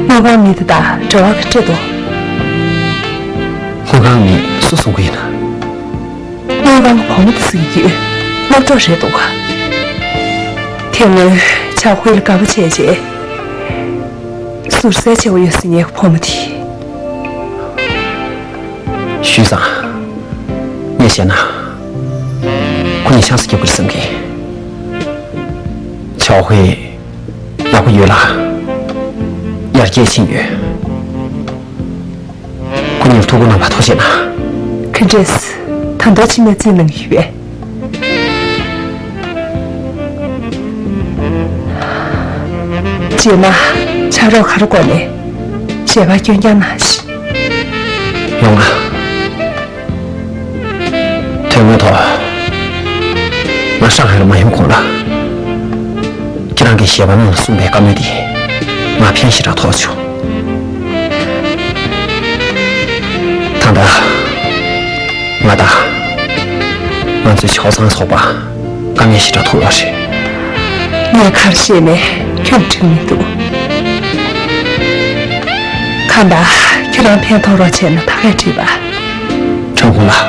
དངུལ་ཁང་མི་དེ་དང་འབྲེལ་བ་ག་འདྲས་འདུག་དངུལ་ཁང་མི་སུ་བཟུང་གི་ཡིན་ན། དངུལ་ཁང་གི་བུ་མོ་དེ་ཟེར་གྱི་ཡོད། སློབ་གྲོགས་རེད་འདུག་ག་དེ་སྔོན་ཆའོ་ཧུའེ་ལ་དགའ་པོ་བྱས་རྗེས། ཟུར་ཟའི་བྱ་བ་ཡོད་ཟེར་མཁན་གྱི་བུ་མོ་དེ། ཞུས་ཙང་། ངས་བཤད་ན། ཁོ་གཉིས་ཆང་ས་རྒྱག་དགོས་བསམ་གི། ཆའོ་ཧུའེ་ཡག་པོ་ཡོད་ལ། ཡར་རྒྱས་ཕྱིན་ཡོད། ཁོ་གཉིས་ལ་ཐུགས་ཁུར་གནང་བར་ཐུགས་རྗེ་གནང་། ག་འདྲས། ད་ལྟ་ཕྱི་ནས་རྩིས་གནང་གི་ཡོད་པས། རྗེས་མ་ཕྱག་རོགས་ག་རེ་དགོས་ནའི་ཞལ་པར་སྐྱོན་རྐྱང་གནང་ཞིག་ཡོང་ང་། དོན་དངོས་ཐོག་ང་ཧྲང་ཧའེ་ལ་མ་ཡོང་གོང་ལ། ཁྱེད་རང་གིས་ཞལ་པར་ནང་ལ་གསུངས་པའི་བཀའ་མོལ་འདིས་ང་ཕན་ཞེ་དྲག་ཐོགས་བྱུང་། ད་ལྟ་ང་དང་ང་ཚོའི་ཆའོ་ཚང་ཚོགས་པ་དཀའ་ངལ་ཞེ་དྲག་ཐུག་ཡོད་རེད། ངས་ག་རེ་བཤད་ནའི་ཁྱོད་འགྲིག་མི་འདུག་གང་ལྟར་ཁྱེད་རང་ཕན་ཐོགས་རོགས་བྱས་ན་ད་གས་འགྲིག་པ། ཁྲང་ཧུ་ལགས།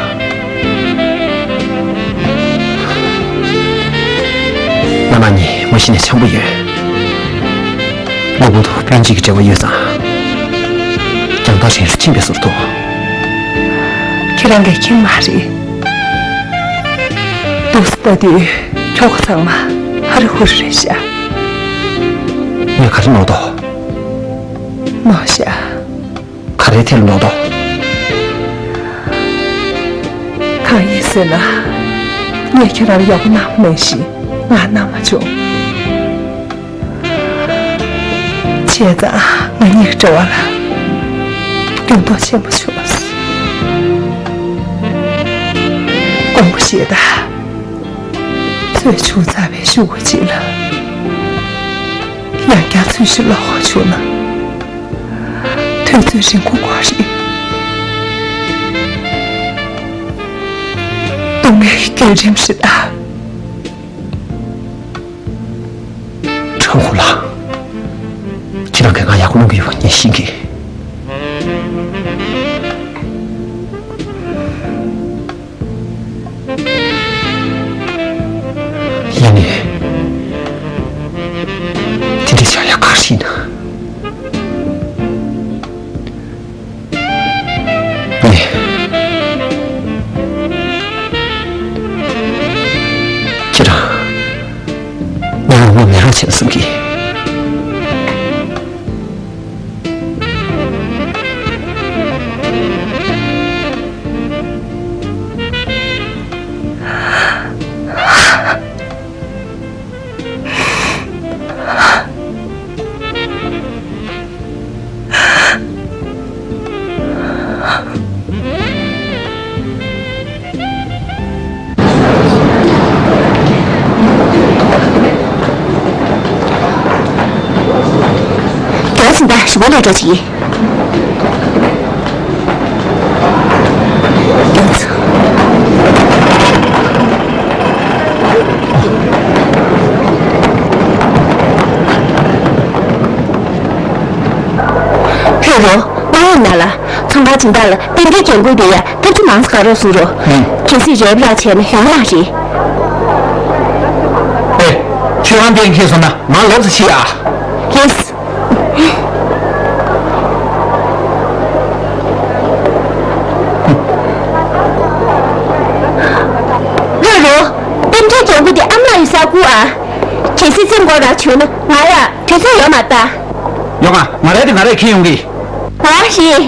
ང་རང་གཉིས་མ་གཞི་ནས་འཆམ་པོ་ཡོད། གློ་བུར་དུ་སྤུན་མཆེད་ཀྱི་འབྲེལ་བ་ཡོད་ཙང་། རྒྱང་ཐག་རིང་རུ་ཕྱིན་པའི་བཟོ་འདུག་ཁྱེད་རང་གིས་མཁྱེན་མ་རེད། འདུག་སེ་ལྟ་དུས་ཁྱོ་ག་ཚང་མ་ཧ་རི་ཧུ་རི་རེད་ཤག་ངས་ག་རེ་ནོར་འདུག་ནོར་ཤག་ག་རེ་ཐལ་འདུག་དོ། གང་ཡིན་ཟེར་ན། ངས་ཁྱེད་རང་ལ་ཡག་པོ་གནང་བ་ནང་བཞིན་ང་གནང་མ་བྱུང་། བྱས་ཙང་ང་གཉིས་ཀྱི་འབྲེལ་བ་ལ་གྱོང་ཐོག་ཆེན་པོ་བྱུང་སོང་། དགོངས་པ་བཞེས་དང་། ཚོས་བྱུང་ཚར་བའི་གཞུག་གུ་གཅིག་ལ། ཡང་བསྐྱར་ཚོས་གཞི་སློག་དགོས་བྱུང་ན། དུས་ཚོད་རིང་པོ་དགོས་རེད། སྡུག་བསྔལ་གྱི་བརྒྱུད་རིམ་ཞིག་ལ། ཁྲང་ཧུ་ལགས། ཁྱེད་རང་གིས་ང་ཡག་པོ་གནང་གི་ཡོད་པ་ངས་ཤེས་ཀྱི། ཡིན་ནའི། དེ་འདྲའི་བྱ་ཡག་ག་རེ་ཡིན་ན། ངས། ཁྱེད་རང་། ང་ལ་ངོ་མི་རང་བྱེད་བསམ་གི། རྒྱལ་སྲིད་ཟླ་བཞི་པ་ལས་འགྲོ་བྱེད་ཀྱི། ཧེ་རོ། དམག་ཡོངས་ནང་ལ་ཚོང་ཁང་སྦྱིན་བདག་ལ་བདེ་འཇགས་རྒྱང་འགུལ་དེ་ཡ་ཐབས་ཇུས་མང་ཙམ་དགའ་རོགས་གསུང་རོགས། ཨང་། གལ་སྲིད་རེབ་ར་བྱས་ན་ཡང་ལགས་རེད། ཨེ། ཁྱོད་རང་གཏན་འཁེལ་སོང་ན་ང་ལོག་ཙམ་ཤི་ཨ། ཡེས། ལྷ་རོ། བདེ་འཇགས་རྒྱང་འགུལ་དེ་ཨ་མ་ལགས་ཡོད་སར་བསྐུར་ཨ། གལ་སྲིད་སེམས་ཁོང་རང་བྱུང་ན་ང་ཡ་དུས་ཚོད་ཡོད་མ་རེད་ད། ཡོང་ང་། ང་རེད་དེ་ང་རེད་ཁྱེད་ཡོང་གི། ཨ་ཧི། ཨ།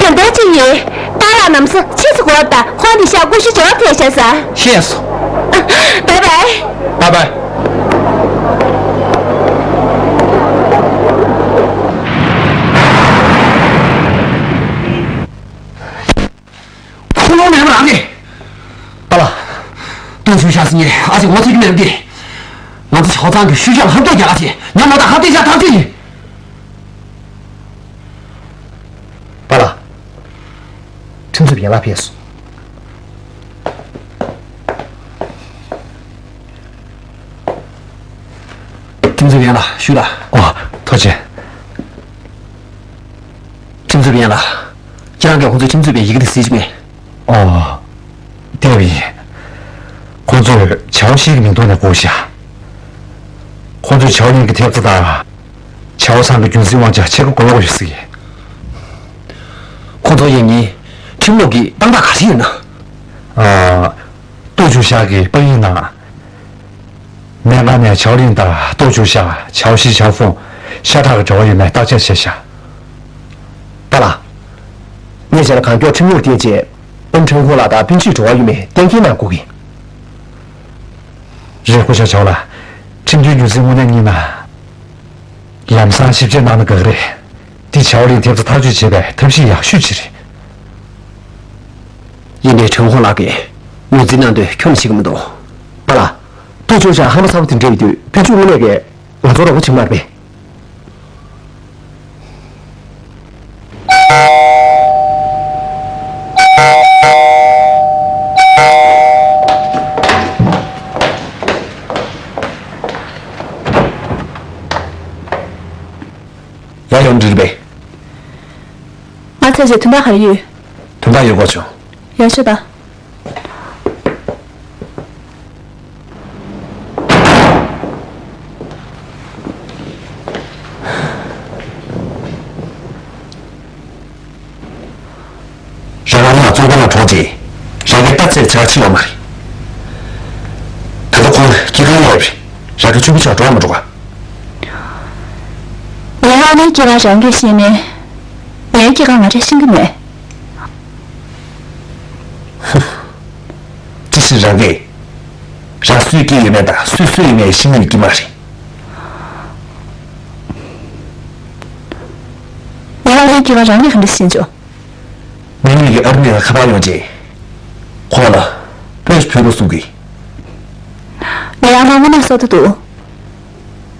དོན་དག་ཅིག་ཡིན། ཏཱ་ར་ལམ་སང་ཕྱིས་སུ་གོ་བ་དང་ཁོང་དེ་ཤག་ཀུ་ཤུ་འབྱོར་ཐེབས་ཤག་ས། ཤེས་སོང་། བའི་བའི། བའི་བའི། ཤུལ་བཞག་ཟིན་ནས་ཨ་ཅེ་ངོ་ཚ་གི་མེད་རུང་དེ། ང་ཚོ་ཆའོ་ཚང་གི་ཤུལ་བཞག་ལ་ཧབ་ཏོག་རྒྱག་ཨ་ཅེ་ཉམས་མ་ཐག་ཧབ་ཏོག་བཞག་ཐག་ཆོད་ཡིན། པཱ་ལགས། ཁྲིམས་རྩོད་པའི་ཡན་ལག་ཕེབས་སོང་། ཁྲིམས་རྩོད་པའི་ཡན་ལག་ཞུ་དང་། ཨོ། ཐུགས་རྗེ་ཆེ། ཁྲིམས་རྩོད་པའི་ཡན་ལག་ཁྱེད་རང་གིས་ཁོང་ཚོའི་ཁྲིམས་རྩོད་པའི་ཡི་གེ་དེ་གཟིགས་ཀྱི་མེད། ཨོ། བལྟས་པ་ཡིན། ཁོང་ཚོས་ཆའོ་ཤི་གི་མིང་ཐོག་ནས་བསྒུགས་ཤག་ཁོང་ཚོས་ཆའོ་ལིན་གྱི་ཐེབས་རྩ་དང་། ཆའོ་ཚང་གི་རྒྱུན་སྲིང་དབང་ཆ་ཕྱེད་ཀ་དགོས་ཡོད་ཟེར་གི། ཁོང་ཚོ་ཡིན་ངེས་ཁྲིམས་ལུགས་ཀྱི་དཔང་རྟགས་ག་རེ་ཡོད་ན། ཨ། ཏོའུ་ཅུའུ་ཤཱ་གི་དཔང་ཡིག་ནང་། སྨན་ཁང་ནས་ཆའོ་ལིན་དང་ཏོའུ་ཅུའུ་ཤཱ། ཆའོ་ཤི། ཆའོ་ཧྥུང་ཤ་ཁྲག་གི་འབྲེལ་བ་ཡོད་མེད་བརྟག་དཔྱད་བྱས་ཤག་པཱ་ལགས། ངས་བྱས་ན་གང་མགྱོགས་ཁྲིམས་ལུགས་བསྟེན་བྱས། པན་ཁྲེན་ཧུང་ལགས་དང་པན་ཆིས་འབྲེལ་བ་ཡོད་མེད་གཏན་འཁེལ་གནང་དགོས་ཀྱི། རེད། སྐུ་ཞབས་ཆའོ་ལགས། ཁྲིམས་མཐུན་རྒྱུན་སྲིང་དངོས་གནས་རྙེད་ན། ལམ་སང་ཞིབ་དཔྱད་གནང་ན་དགའ་གི་རེད། འདི་ཆའོ་ལིན་ཐེབས་རྩ་ཐག་གཅོད་བྱེད་པའི་ཐབས་ཤེས་ཡག་ཤོས་ཅིག་རེད། ཡིན་ནའི་ཁྲེན་ཧོང་ལགས་ཀྱིས་ངོས་འཛིན་གནང་དུས་ཁྱོན་ནས་བྱེད་ཀྱི་མི་འདུག་པཱ་ལགས། ཏོའུ་ཅུའུ་ཤཱ་ཧམ་པ་ཚ་པོ་དེ་འདྲ་ཡིན་དུས་པན་ཆིས་དངོས་གནས་ཀྱིས་ང་ཚོར་རོགས་པ་བྱེད་ཀྱི་མ་རེད་པས། ཡར་ཡོང་འགྲིག་རེད་པས། ང་ཚོས་ཀྱི་དོན་དག་ག་རེ་ཡོད། དོན་དག་ཡོད་དགོས་བྱུང་། ཡག་ཤོས་དང་། རང་རང་ལ་བཙོན་ཁང་ལ་གྲོངས་རྗེས། རང་གི་རྟ་ཚེ་ཆ་ཕྱིན་པ་མ་རེད། ད་ལྟ་ཁོང་སྐྱེ་ཁང་ལ་ཡོད་རེད། རང་གི་ཆུང་བུ་ཆགས་འགྲོ་བ་མ་འགྲོ་ག་ངའི་ཨ་མའི་སྐྱེ་ཁང་རང་གིས་ཤེས་ནས། ངའི་སྐྱེ་ཁང་ང་རས་ཤེས་ཀྱི་མེད། ཅི་ཕྱིར་རང་གིས་རང་སུའི་སྐྱེས་ཡོད་མེད་དང་སུས་གསོས་ཡོད་མེད་ཤེས་ཀྱི་མ་རེད། ངའི་ཨ་མའི་སྐྱེ་ཁང་རང་གིས་ག་འདྲ་ཤེས་བྱུང་། ངའི་མིག་གིས་ཨ་རི་ནས་ཁ་པར་ཡོང་རྗེས། ཁོང་ལ་པོས་ཕུལ་རོགས་གསུང་གི། ངའི་ཨ་མ་དངོས་གནས་གསོ་ཐུབ་འདུག་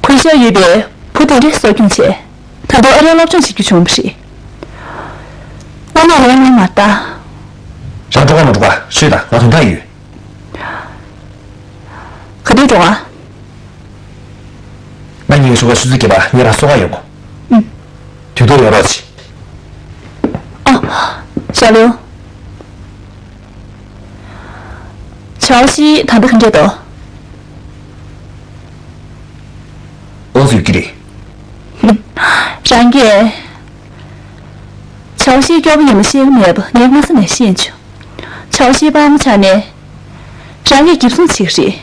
གུས་ཞབས་ཡོད་པའི་བུ་དེ་འདྲས་གསོ་སྐྱོང་བྱས། ད་དུང་ཨ་རིར་སློབ་སྦྱོང་བྱེད་རྒྱུ་བྱུང་བ་རེད། དངོས་གནས་ལན་ལོང་མ་ལྟ། རང་འགྲོ་ག་མ་འགྲོ་ག་ཤོད་དང་། ང་དོན་དག་ཡོད། ག་དུས་འགྲོ་ག་ང་གཉིས་ཀྱི་ཞོགས་པ་ཆུ་ཚོད་བརྒྱད་པ་ངེད་རང་གསོ་ཁང་ཡོང་གོ། ཨུ། དུས་ཐོག་ཡོང་རོགས་གྱིས། ཨ། ཞའོ་ལིའུ། ཆའོ་ཤི་ད་ལྟ་ག་འདྲས་འདུག་ཨོ་ཟེར་གྱི་རེད། རང་གིས་ཆའོ་ཤི་སྐྱོ་པོ་ཡིན་པ་ཤེས་ཀྱི་མེད་པ་ངས་སྔ་ས་ནས་ཤེས་བྱུང་། ཆའོ་ཤི་ཕ་མ་ཆགས་ནས་རང་གིས་འགེབས་སྲུང་བྱེད་ཀྱི་རེད།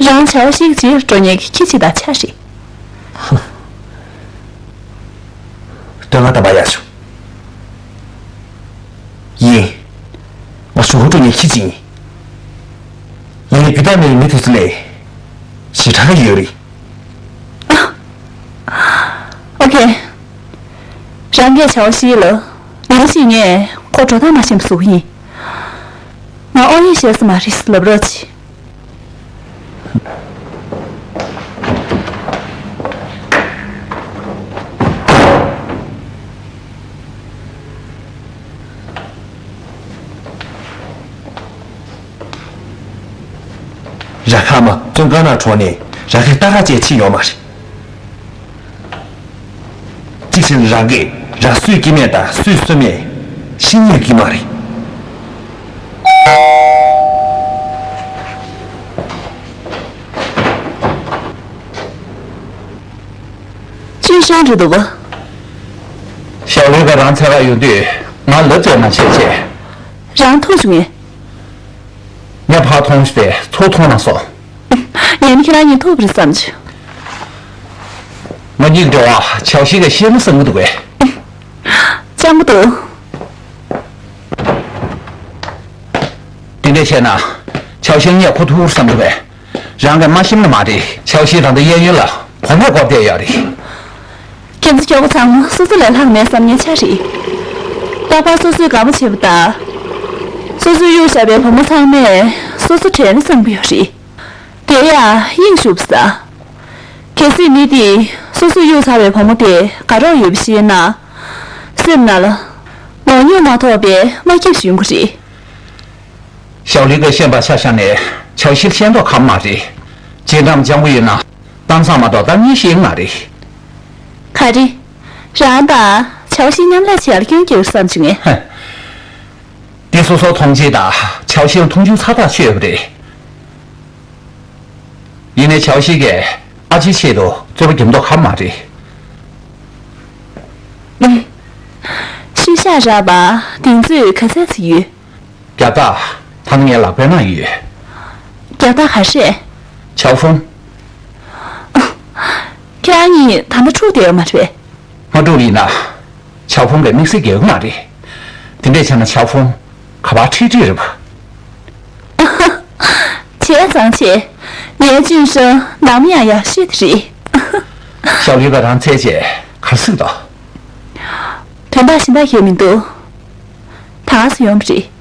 རང་། རང་ཆའོ་ཤི་གི་རྗེས་ལ་འགྲོ་མཁན་གྱི་ཁྱི་གཅིག་དང་ཆ་རེད། དོན་ལྔ་དམ་པ་ཡག་བྱུང་། ཡིན། ང་ཞོགས་པ་འགྲོ་ཉེན་ཁྱི་གཅིག་ཡིན། ཡིན་ནའི་རྒྱུ་དག་མེད་པའི་མི་དེ་ཚོ་ལས་ཞེ་དྲག་ཡོད་རེད། ཨོ་ཁེ། རང་གིས་བྱ་བ་ཤེས་ལ། ཡིན་ཞིག་ངས་ཁོ་འགྲོ་སྟངས་མ་ཤེས་པ་བཟོ་གི་ཡིན། ང་ཨོ་ཡིན་ཤེས་ས་མ་རེད་ལབ་རོགས་གྱིས། ར་ཁ་མ་བཙོན་ཁང་ནང་གྲོངས་ནས་ར་ཁའི་རྟ་ཁ་ཅན་ཕྱིན་ཡོད་མ་རེད། གཅིག་བྱས་ན་རང་གིས་ར་སུས་སྐྱེ་མེད་དང་སུས་གསོ་མེད་ཤེས་ཉེན་གྱི་མ་རེད། ཅུན་ཧྲང་རེད་འདུག་ག་ཞའོ་ལུའི་ཀ་རང་འཚོལ་ག་ཡོང་དུས་ང་ལབ་ཙམ་མ་བྱས་བྱས། རང་ཐུག་བྱུང་ངས། ངས་ཕར་མཐོང་སྟེ་ཚུར་མཐོང་ན་སོང་། ངས་ནི་ཁྱེད་རང་གཉིས་ཐུག་པ་རེད་བསམ་བྱུང་། ང་གཉིས་འབྲེལ་བ་ཆའོ་ཤི་ག་ཤེས་ན་བསམ་གི་འདུག་གས། སྤྱང་པོ་འདུག་དེ་འདྲ་བྱས་ན་ཆའོ་ཤི་ངས་ཁོ་ཐུག་བསམ་འདུག་གས། རང་གིས་མ་ཤེས་ནི་མ་རེད། ཆའོ་ཤི་ད་ལྟ་གཡས་གཡོན་ལ་གོམ་པས་བསྐོར་བསྡད་ཡོད་རེད། ཁྱེད་ཚོ་ཁྱོ་ག་ཚང་མ་སོ་སོ་ལས་ལྷག་མེད་བསམ་མཁན་ཆགས་རེད། རྟག་པར་སོ་སོས་དགའ་པོ་བྱེད་པ་དང་ སོ་སོས་གཡུགས་བཞག་པའི་བུ་མོ་ཚང་མས་སོ་སོ་དྲན་ན་བཟང་པོ་ཡོད་རེད། དེ་ཡང་དབྱིངས་ཞུགས་ས། གལ་སྲིད་མི་དེས་སོ་སོས་གཡུགས་ཚར་བའི་བུ་མོ་དེ་དགའ་རོགས་ཡོད་པ་ཤེས་ན། སེམས་ནང་ལ་མོ་ཉོབ་མ་ཐོགས་པའི་མ་སྐྱིད་ཞུ་གི་རེད། ཞའོ་ལི་གིས་ཤེས་པ་ཆ་བཞག་ནས་ཆའོ་ཤིན་ཤེས་མདོག་ཁ་པོ་མ་རེད། རྗེས་འབྲང་སྤྱང་པོ་ཡིན་ན་གཏམ་བཟང་མ་གཏོགས་གཏམ་ངན་ཤེས་ཀྱི་མ་རེད། ག་རེ། རང་དང་ཆའོ་ཤིན་མཉམ་ལས་བྱེད་ཡར་སྐྱོན་སྐྱེལ་བསམ་བྱུང་ངས། ཧེ། འདི་སོ་སོ་མཐོང་ཆེན་དང་ཆའོ་ཤིན་མཐོང་ཆུང་ཚ་ཐག་ཆོད་ཡོད་པ་རེད། ཡིན་ནའི་ཆའོ་ཤིན་གྱིས་ཨ་ཅེའི་ཆེད་དུ་རྩོད་པ་རྒྱབ་མདོག་ཁ་པོ་མ་རེད། ཤུལ་བཞག་རག་པ་དེ་ཚོས་ག་ཚད་ཅིག་ཡོད། རྒྱ་སྟག་ད་ནི་ངའི་ལག་པའི་ནང་ཡོད། རྒྱ་སྟག་ག་རེ་རེད། ཆའོ་ཧྥུང་། ཁྱེད་རང་གཉིས་ད་ལྟ་འཁྲུག་བསྡད་ཡོད་མ་རེད་པས། མ་འཁྲུག་ཡིན་ན། ཆའོ་ཧྥུང་གིས་དམིགས་བསལ་རྒྱག་གི་མ་རེད། དེ་འདྲས་བྱས་ན་ཆའོ་ཧྥུང་ག་པར་ཁྲིད་ཁྲིད་རེད་པ། བྱས་ཙང་བྱས། ངའི་ཅུན་ཧྲེང་ནང་མི་ཡང་ཡག་ཤོས་དེ་རེད། ཞའོ་ལི་གིས་རང་བཙལ་བྱས་ག་རེ་ཟེར་འདུག་དོན་དག་གཞན་དག་གང་ཡང་མི་འདུག་ད་ག་སེ་ཡོང་བ་རེད།